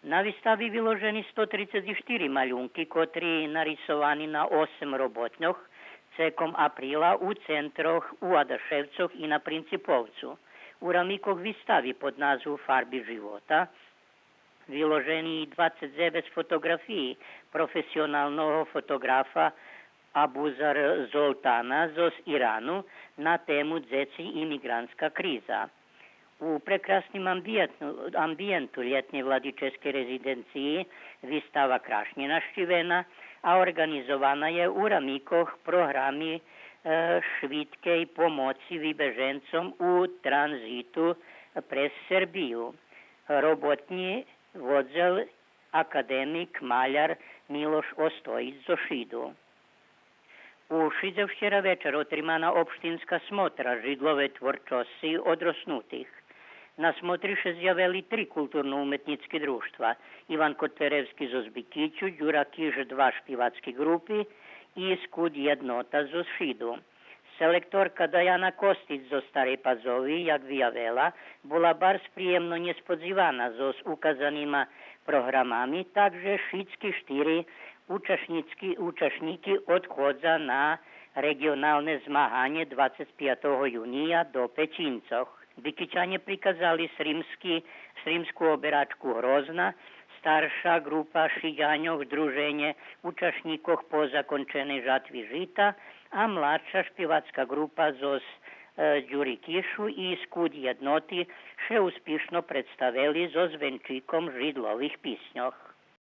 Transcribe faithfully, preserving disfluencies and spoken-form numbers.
На вистави виложени сто трицец и штири малюнки, котри нарисовани на осем роботньох цеком априла у центрох у Адашевцох и на Принциповцу. У рамикох вистави под назву Фарби живота виложени и двацец дзевец фотоґрафиї професионалного фотоґрафа Абузар Золтана зоз Ирану на тему дзеци и имиґрантска криза. У прекрасним амбиєнту, амбиєнту лєтнєй владическей резиденциї вистава крашнє нащивена, а орґанизована є у рамикох програми, е, швидкей помоци вибеженцом у транзиту през Сербию. Роботнї водзел академик, маляр Милош Остоїч зоз Шиду. У Шидзе вчера вечар отримана општинска смотра жидловей творчосци одроснутих. На смотри ше зявели три културно-уметнїцки дружтва: Иван Котляревски зоз Бикичу, Дюра Киш, два шпивацки ґрупи и Скуд Єднота зоз Шиду. Селекторка Даяна Костич зоз Старей Пазови, як виявела, була барз приємно нєсподзивана зоз указанима програмами, так же шицки штири учашнїцки, учашнїки одходза на реґионалне змаганє двацец пятого юния до Печинцох. Бикичанє приказали сримски, сримску оберачку Грозна, старша ґрупа Шидяньох, Здруженє учашнїкох по законченей жатви жита, а младша шпивацка ґрупа зоз, е, Дюри Кишу и Скуд Єдноти ше успишно представели зоз венчиком жидлових писньох.